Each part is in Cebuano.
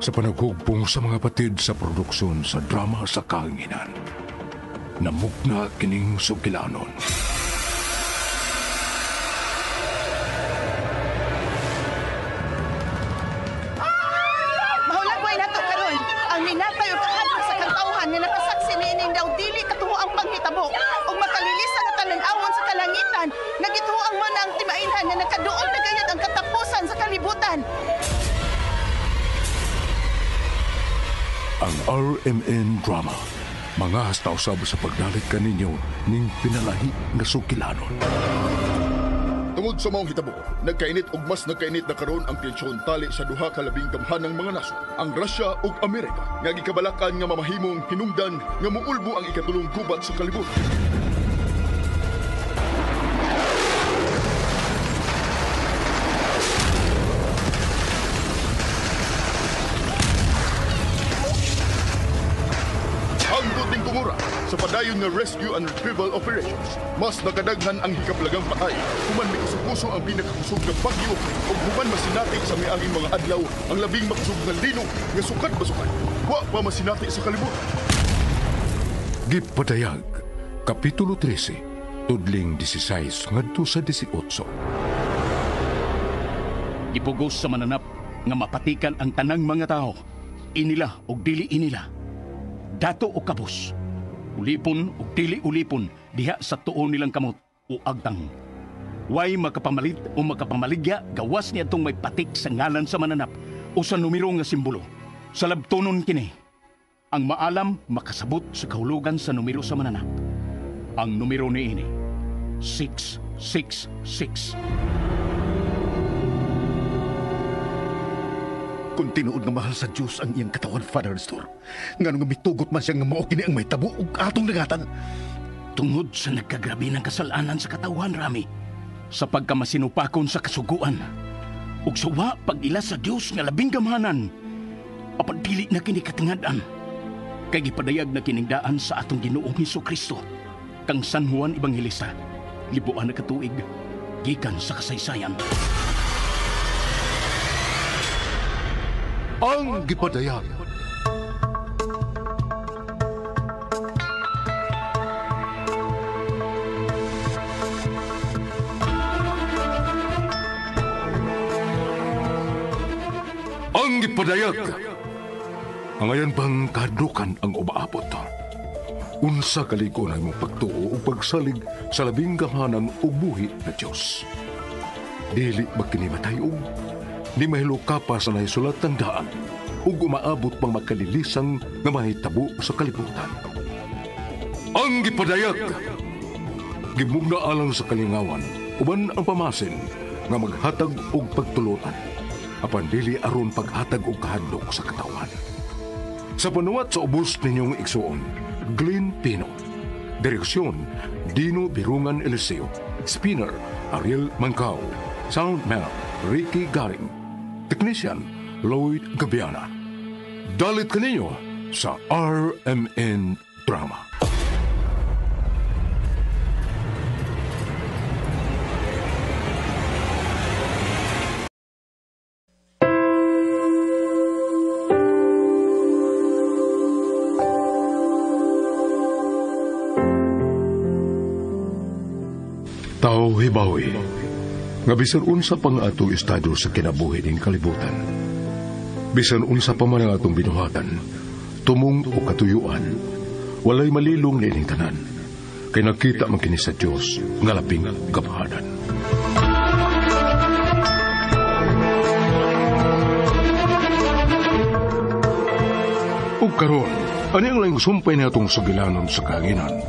Sa panaghugpong sa mga patid sa produksyon sa drama sa kahanginan, namugna kining sugilanon. Mahulagway nato karon ang minatay og kahadlok sa katawhan nga nakasaksi niining daw dili katuo ang panghitabo ug makalilisan nga talan-awon sa kalangitan nga gituoang mo na ang timailhan nga nakaduol na gayud ang katapusan sa kalibutan. Ang RMN Drama, mga hasta usab sa pagdalit kaninyo ning pinalahi nga sugilanon. Tungod sa maong hitabo, nagkainit og mas nagkainit na karon ang tensyon tali sa duha ka labing gamhanang mga nasod, ang Russia ug Amerika, nga gikabalakan nga mamahimong hinungdan nga muulbo ang ikatulong gubat sa kalibutan. Hangtod ning tungura sa padayon nga rescue and retrieval operations, mas nakadaghan ang hikaplagang patay, human mikuso-kuso ang pinakakusog nga bagyo ug human masinati sa miaging mga adlaw ang labing makusog nga linog nga sukat basukat. Wa pa masinati sa kalibutan. Gipadayag, Kapitulo 13, tudling 16 ngadto sa 18. Gipugos sa mananap nga mapatikan ang tanang mga tao, inila og dili inila, dato o kabus, ulipon o dili ulipon diha sa tuo nilang kamot o agtang. Way makapamalit o makapamaligya gawas niya itong may patik sa ngalan sa mananap o sa numero nga simbolo. Sa labtonon kini, ang maalam makasabot sa kahulugan sa numero sa mananap. Ang numero niini, 666. Kung tinuod nga mahal sa Diyos ang iyang katawan, Father Nestor, ngano nga mitugot man siya nga mao kini ang mahitabo ug atong dangatan. Tungod sa nagkagrabe ng kasalanan sa katawhan, Rami, sa pagkamasinupakon sa kasuguan, ug sa wa pag-ila sa Diyos nga labing gamhanan, apan dili na kini katingad-an, kay gipadayag na kining daan sa atong Ginoong Hesukristo, kang San Juan Evangelista, libuan na katuig, gikan sa kasaysayan. Ang gipadayag. Ang gipadayag. Ang ayan bang kahadlukan ang umaabot? Unsa kalig-on ang imong pagtuo o pagsalig sa labing gamhanan o buhi na Dios? Dili ba kini matayog? Ni mahilo ka pa sa nahisulat ng daan ug umaabot pang makalilisang nga mahitabo sa kalibutan. Ang gipadayag! Gimugna alang sa kalingawan, uban ang pamasin nga maghatag og pagtulunan, apan dili aron paghatag og kahadlok sa katawan. Sa panuwat sa ubos ninyong igsuon, Glenn Pino. Direksyon, Dino Birungan Eliseo. Spinner, Ariel Mancao. Soundman, Ricky Garing. Technician, Lloyd Gabiana. Dalit kaninyo sa RMN Drama. Tao hibawi, nga bisan unsa pang atong estado sa kinabuhi ning kalibutan, bisan unsa pa man ang atong binuhatan, tumong o katuyuan, walay malilong niining tanan, kay nakita man kini sa Dios nga labing gamhanan. Ug karon, ani ang laing sumpay ni atong sugilanon sa kahanginan,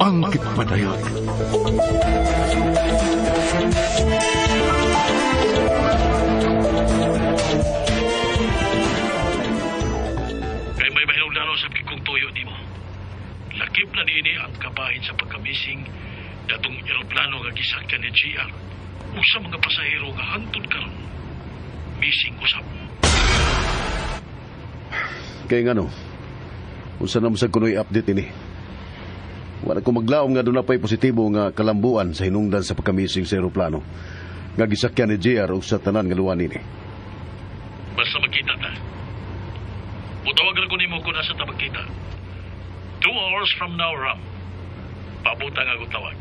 ang gipadayag. Kay may mahinungdanon sa kikong tuyo nimo. Lakip na niini ang kabahin sa pagkamising datong eroplano nga gisakyan ni GR ug sa mga pasahero nga hangtod karon missing usab. Kay ngano, unsa na mo sa kunoy update ini? Wala ko maglaom nga doon na pa'y positibo nga kalambuan sa hinungdan sa pagkamising sa eroplano nga gisakyan ni JR ug sa tanan nga luwan nini. Basta magkita ta. Mutawag ra ko nimo kung nasa tabagkita. 2 hours from now, Ram. Paabutang akong tawag.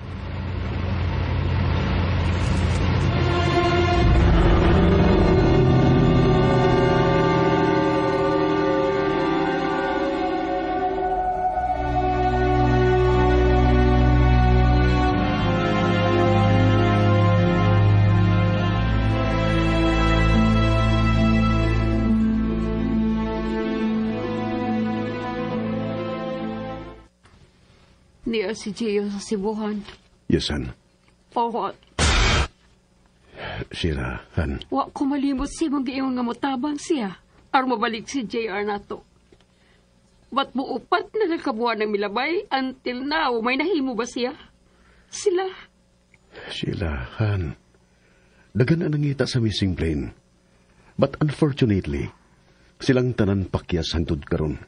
Niya si Gio sa Sibuhan. Yes, Han. For what? Sheila, Han. Wa ko malimot si mong giingon nga motabang siya. Aron mabalik si JR nato. Ba't buupat na nagkabuhan ng milabay until now, may nahimo ba siya? Sila. Sheila, Han. Dagan na nangita sa missing plane. But unfortunately, silang tanan pakyas hangtod karon.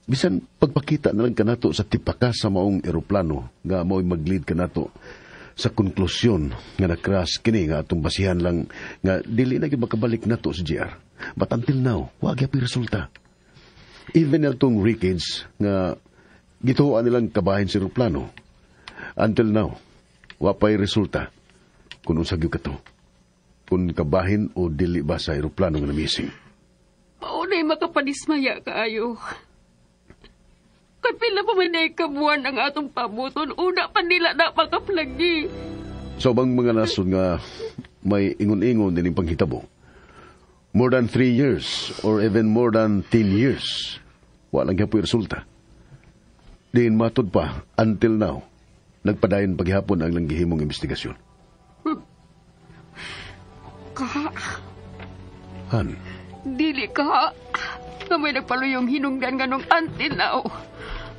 Bisan pagpakita na lang kanato sa tipaka sa maong eroplano nga mao'y mag-lead kanato sa konklusyon nga na-crash kini nga atong basihan lang nga dili na gyud makabalik nato si JR. But until now, wa gyud resulta. Even atong wreckage nga gituoan nilang kabahin sa eroplano, until now, wa pa'y resulta kung unsa gyud kato. Kung kabahin o dili ba sa eroplano nga na-missing. Maunay makapanismaya kaayo. Kapila pa man ay kabuan ang atong pabuton, una pa nila na makaplagi. Sa ubang mga nasod nga may ingon-ingon din yung panghitabo, more than 3 years or even more than 10 years, walang gyapoy resulta. Diin matod pa, until now, nagpadayon paghihapon ang langgihimong investigasyon. Ka? Han? Dili ka. Nga may nagpaluyong hinungdan nga nung until now.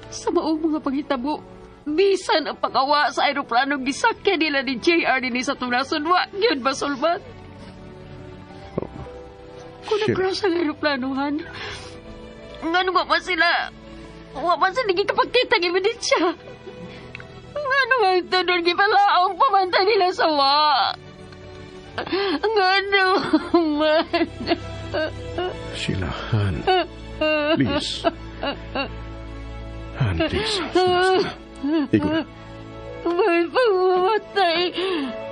Sa maong mga panghitabo, bisan ang pakawa sa aeroplano gisakyan nila ni JR din sa tunason. Wa, yun ba, Sulman? Oh, kung nag-crash ang aeroplano, Han, ngano wa man sila, wa man sila gikapagkita ng ebidensya. Ngano nga ito doon gipalaong pamanta nila sa wa. Ngano man. Sheila, Han, please. Han, please. Ikaw na. May pagmamatay.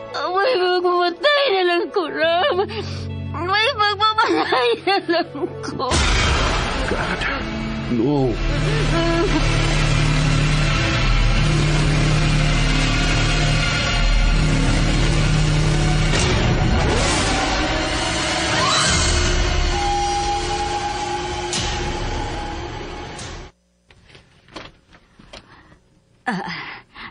May pagmamatay na lang ko, Ram. May pagmamatay na lang ko. God, no.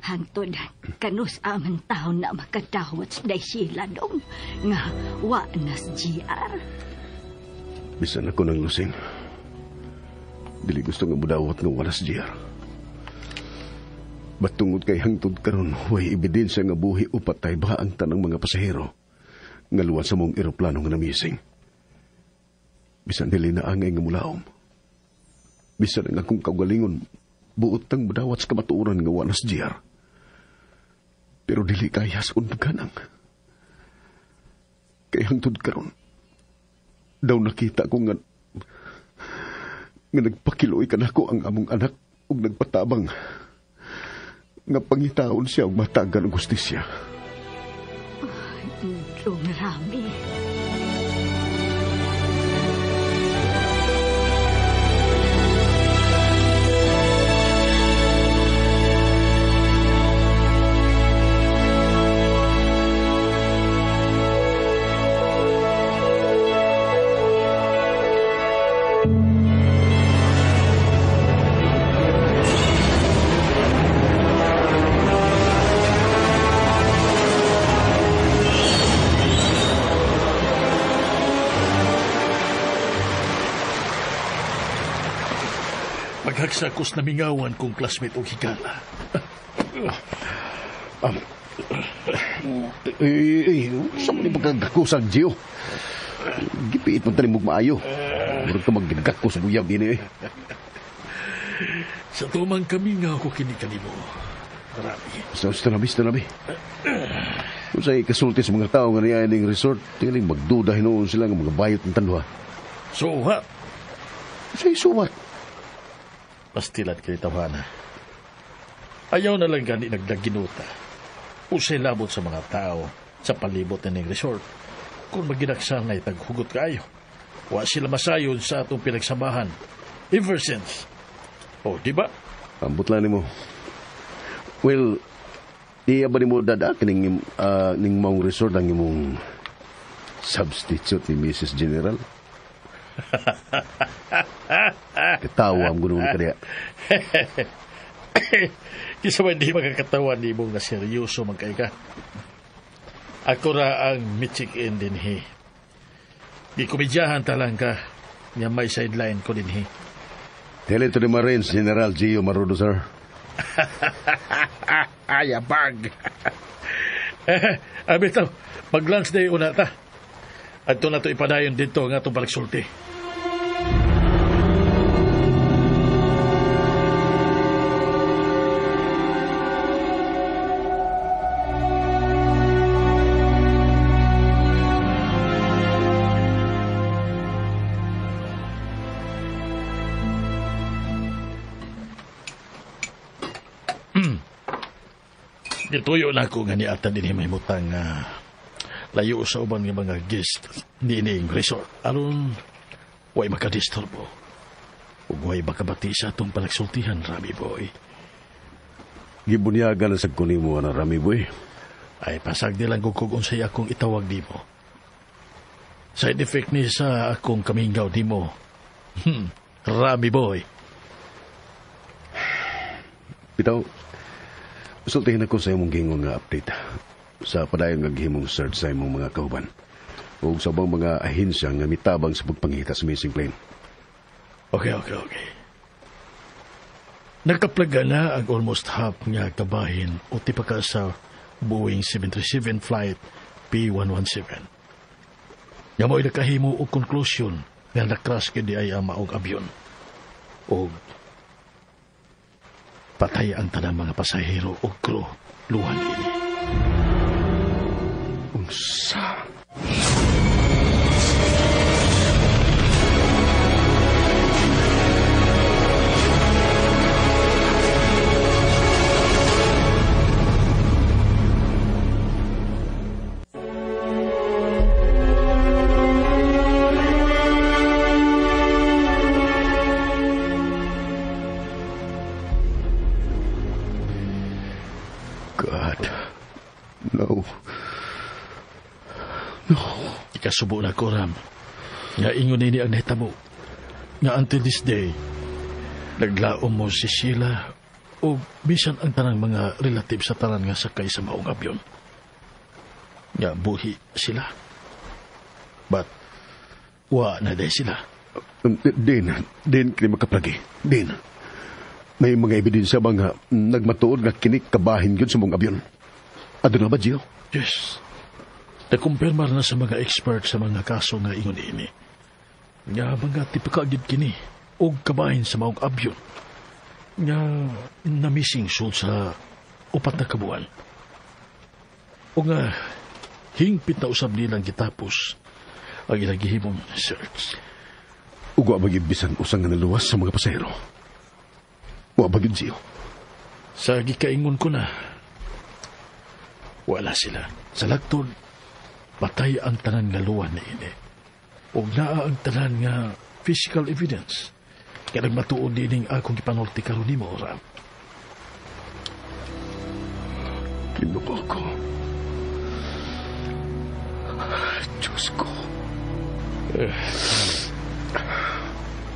Hangtod kanus aman taon na makadawat sa day sila dong nga wa nas GR. Bisan ako ng lusing. Dili gusto nga mudawat nga wala sa GR. Batungod kay hangtod karon way ebidensya nga buhi o patay ba ang tanang mga pasahero nga luwas sa mong eroplano nga namising. Bisan dili na angay nga mulaom. Bisan ang akong kaugalingon buot tang mudawat sa kamatuoran nga wala sa GR. Pero dili kaya sa unduganang. Kay hangtod karon, daw nakita ko nga nagpakiloy kanako ang among anak ug nagpatabang nga pangitaon siya og matagan og hustisya. Ay, dong Rami. Paghagsa kos namingawan kong classmate og higala. Sa mo ni pagkagakusang, Gio? Gipiit mo tanim mong maayo. Murag ka maggagako sa buyag din eh. Sa tumang kami nga ako kini kanimo. Marami. Basta nami. Kung sa'y kasulti sa mga tao nga niya ining resort, tiling magduda hinuon sila nga mga bayot ng tanwa. So what? Say, so what? Pastilan kay tawhana. Ayaw na lang gani nagdaginuta. Usay labot sa mga tao sa palibot ng resort. Kung maginaksanay taghugot kayo. Wa sila masayon sa atong pinagsamahan. Ever since. Oh, di ba? Ambot lang nimo. Well, iya ba nimo dada kining ning maong resort ang imong substitute ni Mrs. General? Katawa ang gulong ka diya. Kisa ba hindi makakatawa ni mong na seryoso man kay ka. Ako ra ang mitchik-in din he. Gikomedyahan talang ka nga may sideline ko din he. Tell it to the Marines, General Gio Marudo, sir. Ayabag. Abi taw, mag-lunch day una ta. Adto na to ipadayon dito nga itong palagsulti. Gituyo na ako nga niata din may mutang layo sa uban nga mga guest niining resort. Aron, way makadisturbo. Ug way makabati sa atong palagsultihan, Rami Boy. Gibunyagan na sa kunimo na, Rami Boy. Ay, pasag nilang kung unsay akong itawag nimo. Side effect ni sa akong kamingaw nimo. Rami Boy. Bitaw, sultihin ako sa imong gingon nga update sa padayon nga gihimong search sa imong mga kauban ug sa ubang mga ahensya nga mitabang sa pagpangita sa missing plane. Okay. Nagkaplaga na ang almost half nga kabahin o tipaka sa Boeing 737 flight P117. Nga mo'y nakahimo og conclusion nga nakras kini ay ang maong abyon. Og patay ang tanang mga pasahero o crew luhan ini. Unsa? God, no. No. Ikasubo na ko, Ram. Nga ingon nini ang nahitabo. Nga until this day, naglaom mo si Sheila o bisan ang tanang mga relative sa tanan nga sakay sa maong abyon. Nga buhi sila. But, wa na day sila. Din, kini makaplagi. Din. May mga ebidensya ba nga nagmatuod nga kini kabahin yun sa mong abyon? Aduna ba, Gio? Yes. Nakumpirmar na sa mga expert sa mga kaso nga ingon ini. Nga mga tipika gid kini og kabahin sa maong abyon. Nga na-missing sul sa 4 na kabuan. O nga hingpit na usab nilang gitapos ang ilang gihimong search. Ug wa ba gyud bisan usang nga naluwas sa mga pasahero? Wa ba gyud, Gio? Sa gikaingon ko na, wala sila. Sa lagtod, patay ang tanan nga luwan ni ini. Og naa ang tanan nga physical evidence. Kaya nagmatuod dining akong gipanulti karon nimo, Ram. Ginoo ko. Diyos ko.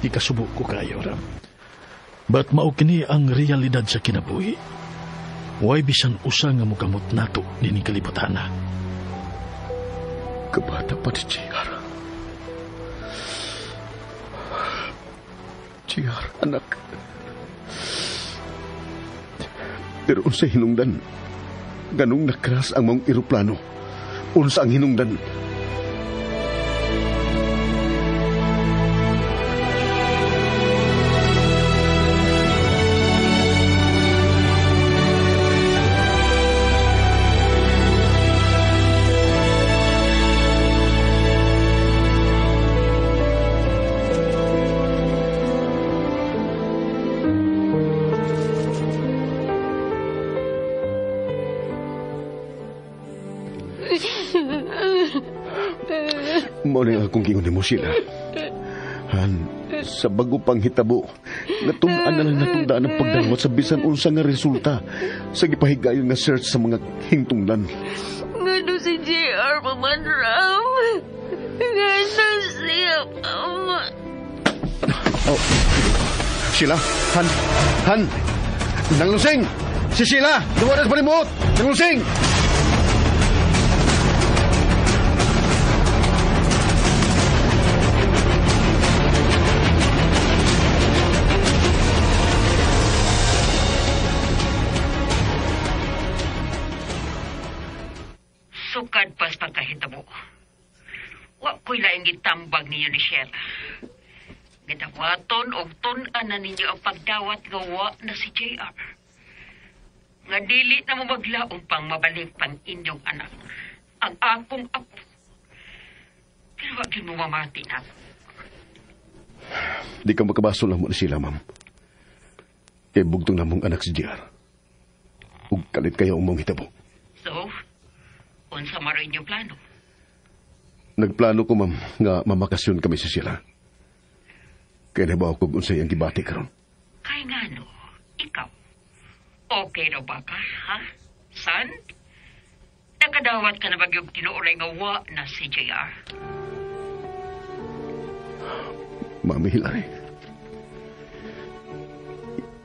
Di kasubo ko kayo, Ram. But mao kini ang realidad sa kinabuhi. Way bisan usa nga mogamot nato nining kalibotana. Kabata pa ni JR. JR, anak. Pero unsa hinungdan? Ganong nakras ang maong eroplano. Unsa ang hinungdan? Mao na akong giingon nimo, Sheila. Han, sa bago pang hitabo, natun-an na lang natundaan ang pagdawat sa bisan unsa nga resulta sa gipahigayon nga search sa mga hingtunglan. Ngano si JR paman, Ram? Ngano siya paman? Oh. Sheila, Han, Han, Nanglusing! Si Sheila! Duwa na sa palimuot! Nanglusing! Sukad pas pagkahitabo. Wa ko'y laing gitambag ninyo ni Sheila. Gidawaton og tun-an na ninyo ang pagdawat nga wa na si JR. Nga dili na mo maglaom pang mabalik pang inyong anak. Ang akong apo. Pero wa gyud mo mamati na ako. Di ka makabasol na mo ni Sheila, ma'am. Kay bugtong namong anak si JR. Ug kalit kayo ang mong hitabo. So, unsa man inyong plano? Nagplano ko, ma'am, nga mamakasyon kami si Sheila. Kaya na ba ako kung unsay ang gibati karon? Kay ngano, ikaw. Okay raw ba ka, ha? Son? Nakadawat ka na ba yung tinuoray nga wa na si JR? Mami Hilary.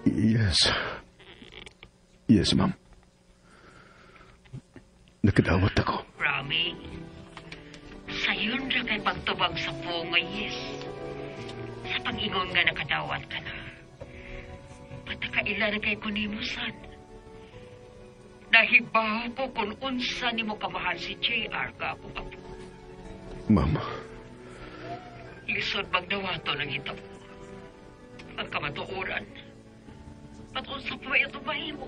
Yes. Yes, ma'am. Nakadawat ako. Rami, sayon ra kay pagtubag sa po nga yes. Sa pag-ingon nga nakadawat ka na. Patakaila na kay kunimo, son. Nahibaw ko kung unsa nimo kamahal si JR ka akong apo. Ma'am. Lisod magdawato ng hitabo. Ang kamatuoran. At unsa pa itong mahimo.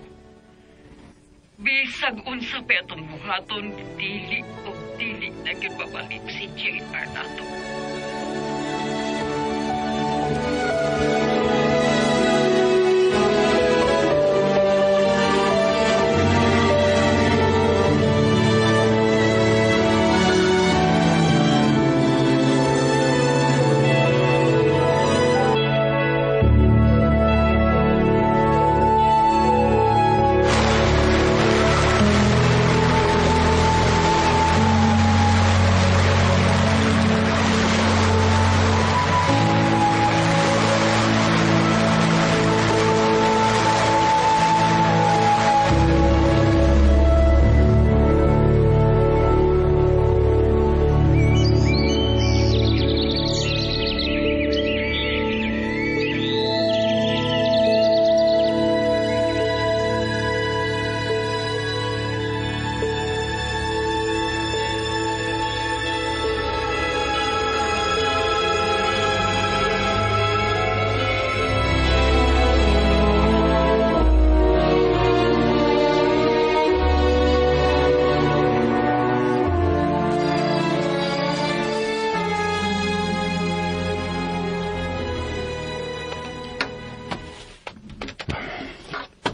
Bisag unsa pa itong buhaton, dili o dili na gyud babalik si JR nato.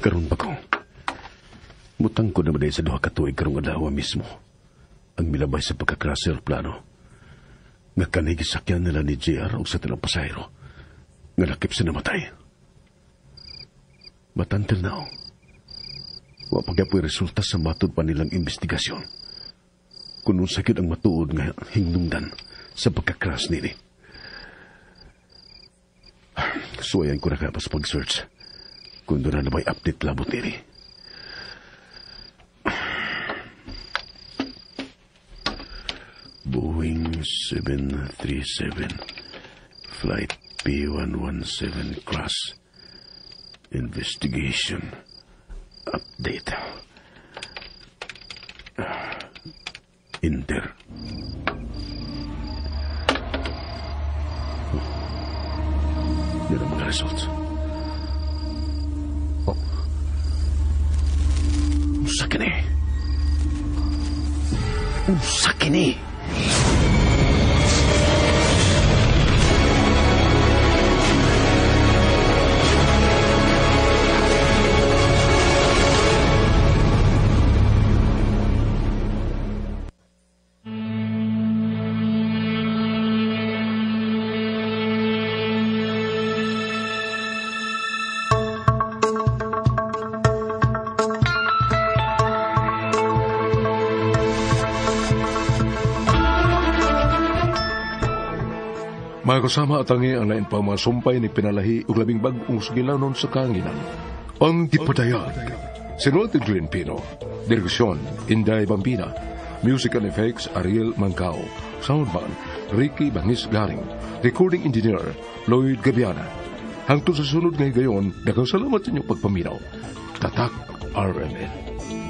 Karon ba ko? Mutang ko naman sa 2 ka tuig karong adlaw mismo. Ang milabay sa pagkakrasher plano. Nga kanay gisakyan nila ni JR og sa tanang pasahero. Nga lakip sa namatay. But until now, wa pa gyapoy resulta sa matud pa nilang investigasyon. Kung unsa gyud ang matuod nga hinungdan sa pagkakras nini. Suwayan ko na ka pas pag-search. Kung doon na ba'y update labot nini. Boeing 737 Flight P117 crash investigation update. Enter. Yan ang mga results. Oh. Unsa kini? Unsa kini? Mga kasama at tangi ang lain pa mga sumpay ni pinalahi ug labing bag-ong sugilanon sa kahanginan. Ang Gipadayag. Sinulat ni Glenn Pino. Direksyon, Inday Bambina. Music and effects, Ariel Mangkao. Soundman, Ricky Bangis Garing. Recording engineer, Lloyd Gabiana. Hangtod sa sunod nga higayon, daghang salamat sa inyong pagpaminaw. Tatak RMN.